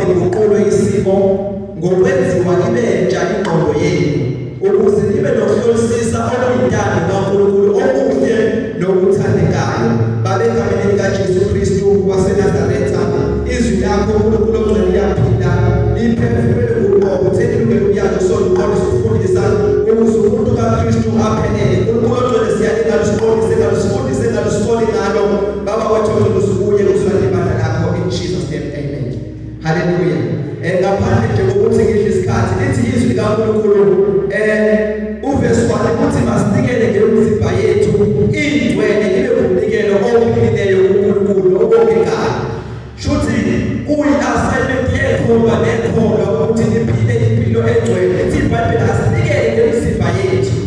niguqulwe isimo ngokwenziwa ibentsha ingqondo yenu, ukuze nibe nokuhlolisisa okuyintando kaNkulunkulu, okuhle nokuthandekayo. Baba, egameni likaJesu Kristu waseNazaretha, izwi lakho, uNkulunkulu ongcwele, liyaphila, liphefumulele uqobo. Thenilungele ukuyazi usoluqondisa, ukufundisa, ukuze umuntu kaKristu aphelele. UNkulunkulu ongcwele, siyalinga lusiqondise ngalo, sifundise ngalo, sisole ngalo. Baba wethu ongcwele, usubuye uzwane ibandla lakho. In Jesus name, amen. Haleluya. Ngaphandle nje kokuthi ngidle isikhathi, lithi izwi likaNkulunkulu, uverse 1 uthi masinikele ngemizimba yethu ingcwele, ibe ngumnikelo ophilileyo kuNkulunkulu, obongekayo. Shuthi kuyi-assignment yekholwa nekholwa ukuthi liphile impilo engcwele. Lithi iBhayibheli asinikele ngemizimba yethu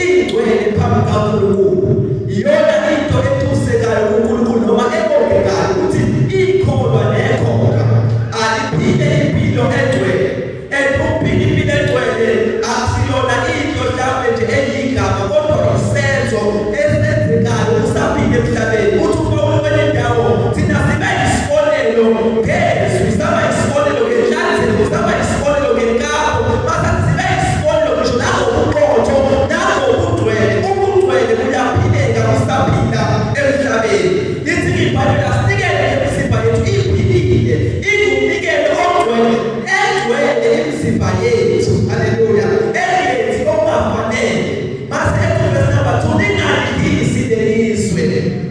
ingcwele phambi kaNkulunkulu. Iyona into etusekayo kuNkulunkulu noma ebongekayo ukuthi ikholwa nekholwa aliphile impilo engcwele. And ukuphila impilo engcwele akusiyona into mhlawumbe nje eyigama, kodwa isenzo esenzekayo usaphila emhlabeni. Uthi uPawulu kwenye indawo, thina sibe yisibonelo ngezwi, saba yisibonelo ngenhlanzeko, saba yisibonelo ngenkapho, basathi sibe yisibonelo ngisho nangobuqotho nangobugcwele. Ubugcwele buyaphileka usaphila emhlabeni. Lithi iBhayibheli asinikele imizimba yethu iphilile, ingumnikelo ongcwele, engcwele imizimba yethu. Haleluya. Engenzi okungafanele. Mase ethi verse number 2, ningalingisi lelizwe,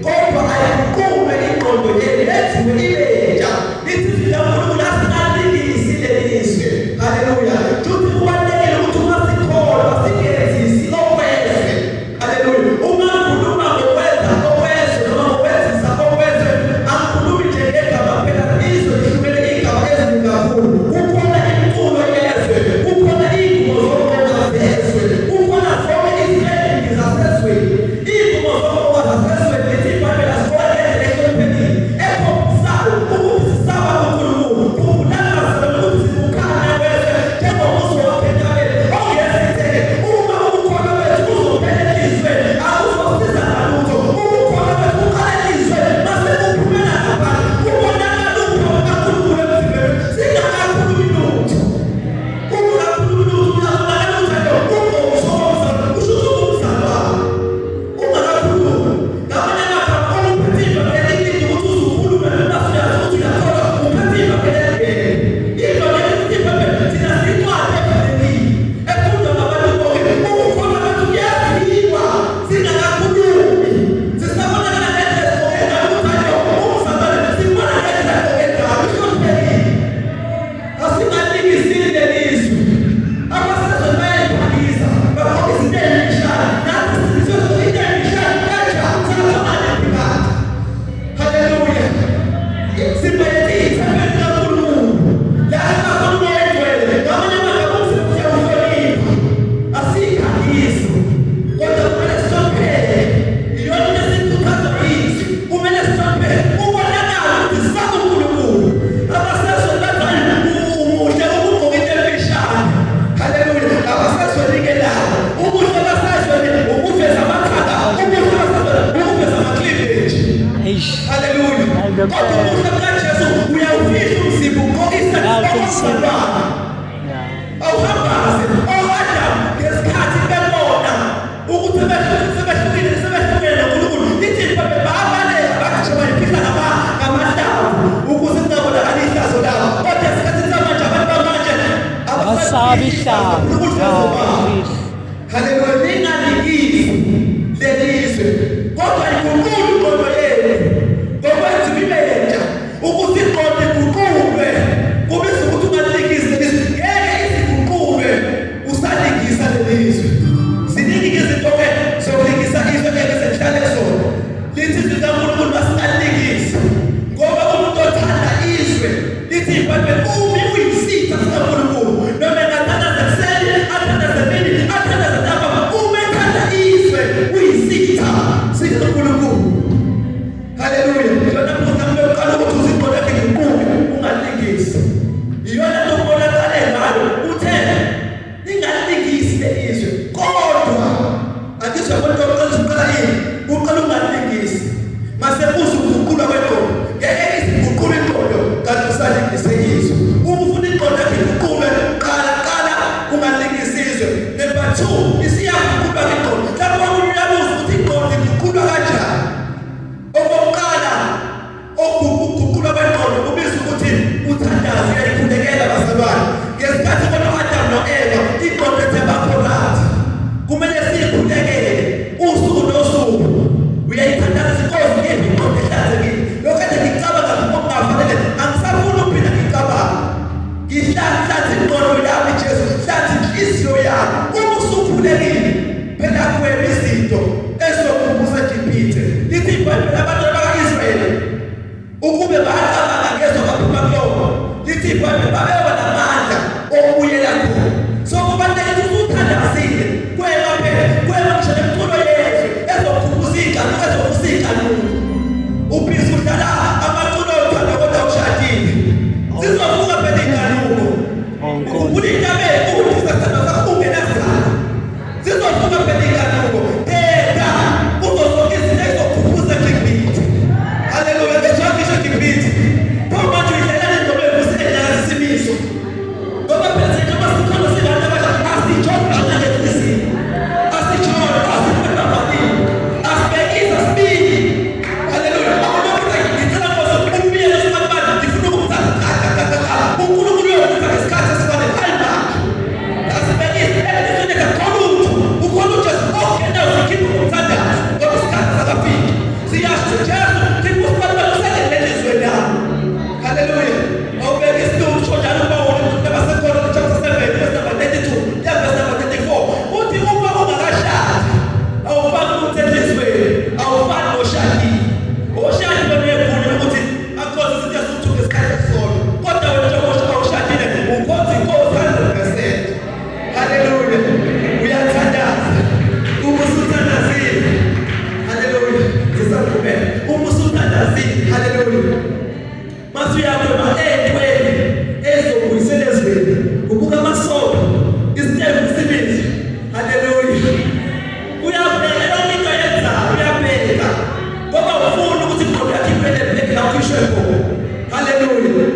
kodwa ayiguqulwe ingqondo yenu, yenziwe ibe ntsha. Lithi izwi likaNkulunkulu asingalingisi lelizwe. Haleluya. Futhi kubalulekile ukuthi uma sikholwa singenzisi okwezwe. Haleluya. Uma ngikhuluma ngokwenza okwezwe noma ngokwenzisa okwezwe, angikhulumi nje ngegama kuphela. Izwe lihlukene igama eziningi kakhulu. Kukhona imiculo yezwe, kukhona iy'ngubo zokugqoka zezwe, kukhona zonke izimpenduli zasezweni. Iy'ngubo zokugqoka zasezweni, lithi iBhayibheli asigqoke ngendlela ehloniphekile ekhombisayo ukuthi sisaba uNkulunkulu. Khumbulani bazalwane ukuthi sikukhanya kwezwe njengomuzi wakhe entabeni ongesitheke. Uma ukukhona kwethu kuzopheleliswe, akuzosiza ngalutho. Ukukhona kwethu kuqaleliswe mase kuphumela ngaphandle, kubonakala uphawu lukaNkulunkulu emzimbeni singakakhulumi lutho. Ungakakhulumi lutho uyabonakala ukuthi ungomso womzalwane, kusho ukuthi ungumzalwane ungakakhulumi. Ngamanye amagama, uphethe ivangeli, ilinde ukuthi uzukhulume mase uyazi ukuthi uyakholwa, uphethe ivangeli elingene. Ivangeli lithi iBhayibheli thina siyincwadi evulekile efundwa ngabantu bonke. Ukukholwa kwethu kuyaziwa singakakhulumi. Sisabonakala ngendlela esigqoke ngayo ukuthi hayi, umzalwane, sibona ngendlela egqoke ngayo, ihloniphekile. Asingalingisile lelizwe. Abasezweni bayayiphakisa, bagqoka izinto ey'mfishane. Nathi sisizwe into ey'mfishane kanjani? Thatha phakathi. Haleluya. Imizimba yethu iyithempeli likaNkulunkulu. La khona uMoya oNgcwele. Ngamanye amagama, umzimba uyawuhlonipha. Asiyikhangisi. Kodwa kumele sihlonipheke. Iyona into esikhuthaza izwi. Kumele sihlonipheke. Kubonakala ukuthi sisaba uNkulunkulu. Abasezweni bathi umuhle ukugqoka into emfishane. Haleluya. Abasezweni-ke labo. Ubuhle basezweni ukuveza amathanga. Ubuhle basezweni ukuveza ama-cleavage. Eish. Haleluya. Hayi Kodwa ngempela. ubuhle bukaJesu uyawufihla umzimba, ugqokisa Yaqinisile. okomzalwane. Awuhambaze o-Adam ngesikhathi bebona ukuthi sebehlukile, sebehlukene noNkulunkulu. Lithi iBhayibheli babaleka, bagijima, bayifihla ngamahlamvu ukuze kungabonakali ihlazo labo. Kodwa esikhathini samanje abantu bamanje Abasabi ihlazo. uNkulunkulu Ya, sezobaba. fihle. Haleluya. Ningalingisi lelizwe, kodwa iguqule ingqondo yenu ngokwenziwa ibe ntsha. Ukuthi ingqondo iguqulwe kubiza ukuthi ungalingisi lelizwe. Ngeke iziguqulwe usalingisa lelizwe. Ziningi izinto-ke zokulingisa izwe ngeke zihlale kuzona. Lithi izwi likaNkulunkulu masingalingisi, ngoba umuntu othanda izwe, lithi iBhayibheli, umi uyisitha sikaNkulunkulu. Noma engathandaza ekuseni Ukube bacabanga ngezwe abaphuma kulona, lithi iBhayibheli babewa namandla okubuyela khona. So kubalulekile ukuthi uthandazile, kwema phela, kwema ngisho nemiculo yezwe ezokhumbuza iy'nkanuko, ezovusa iy'nkanuko. Ubhizi udlala amaculo othando kodwa ushadile. Zizovuka phela iy'nkanuko. Ukhumbula intaba enkulu isathandwa sakho ungenasizathu. Zizovuka phela iy'nkanuko. Deda kuzo zonke izinto ezizokhumbuza eGibhithe. Haleluya, ngisho ngisho eGibhithe. Pho manje uyidlela nengoma evusa enyakazisa imiso. Ngoba phela njengoba sikhona singabantu abasha asijoli ngisho nangenhliziyo. Asijoli, asiphetha asibhekisa sibili. Haleluya. Awulokhu ngicela Nkosi umbiyele sibanibani ngifuna ukumthatha. Cha cha cha cha. uNkulunkulu uyokupha ngesikhathi esifanele. Hayi manje. Asibhekise enhliziyweni kakhona uthu. Ukhona uJesu ongenayo sikhiphe umthandazo ngoba isikhathi sakafiki. Siyasho Jesu khipha usibanibani usendele enhliziyweni yami. Haleluya. Awubheke isilungu usho njalo uPawulu nabaseKorinte chapter 7 verse number 32 ya verse number 34 uthi uma ungakashadi awufani lutho enhliziyweni awufani noshadile. Oshadile unegunya ukuthi akhonze izinto eziwuthu ngesikhathi esisodwa kodwa wena njengoba awushadile ukhonza inkosi 100%. Haleluya. Uyathandaza. Uma usuthandazile. Haleluya. Sisaqhubeka. Uma usuthandazile. Haleluya. Mase uyakhwema entweni ezobuyisela ezweni. Ubuka amasoka. Isitefu sibili. Haleluya. Uyabheka yonke into ayenzayo uyabheka. Ngoba ufuna ukuthi ingqondo yakho iphele bheke la ukhishwe khona. Haleluya.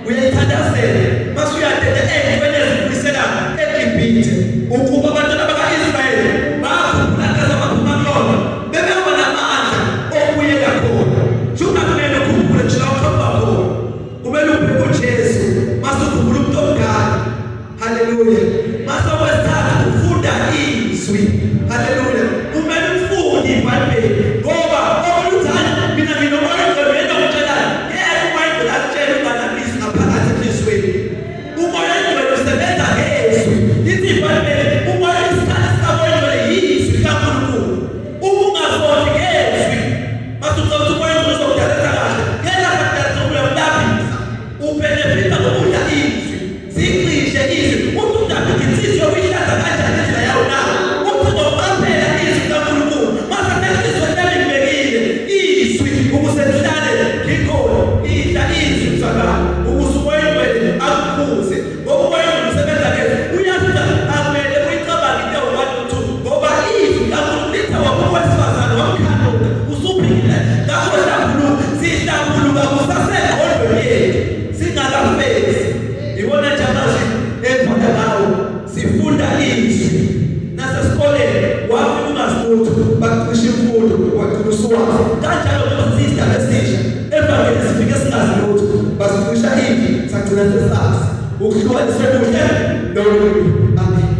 Uyayithandazela. Mase uyadeda entweni ezibuyisela eGibhithe. Ukuba abantwana baka-Israyeli bakhuphula ngaze baphuma kulona. Bebeba namandla okubuyela khona. Njengoba kumele ukhumbule nje la uqhamuka khona. Kumele ubheke uJesu mase ukhumbula umuntu omdala. Haleluya. Mase okwesithathu ufunda izwi. Haleluya. Kumele ufunde iBhayibheli ngoba omunye uthi hayi mina nginomoya ongcwele yena okutshelayo. Ngeke umoya ongcwele akutshele unganamizwi ngaphakathi enhliziyweni. Umoya ongcwele usebenza ngezwi. Lithi iBhayibheli umoya isikhali sikamoya ongcwele yizwi likaNkulunkulu. Uma ungazondli ngezwi, mase ucela ukuthi umoya ongcwele uzokudaletha kahle. Ngeke akudalise uyamlambisa. Ubenefitha ngokudla izwi. Sicishe izwi. Uthi uDavide insizwa uyihlanza kanjani indlela yawo na? Uthi ngokuqaphela izwi likaNkulunkulu. Mase senhlizweni yami ngibekile izwi ukuze lihlale ngikhona. Idla izwi mzalwane ukuze umoya ongcwele akukhuze. Ngoba umoya ongcwele usebenza ngezwi. Uyazi akumele uyicabange into ewu-one no-two ngoba izwi likaNkulunkulu lithe wabuka owesifazane wamkhanuka usuphila. Ngakho hlambuluka, sihlambuluka kusasengqondweni yethu singakafezi. Iwona nje amazwi engifunda ngawo, sifunda izwi. Nasesikoleni wafika ungazi lutho, bakucisha imfundo, wagcina usuwazi. Kanjalo noma siyisidaba esisha, evangeli sifike singazi lutho, basicisha izwi, sagcina sesazi. Ukuhlukaniswe kuhle nokubi. Amen.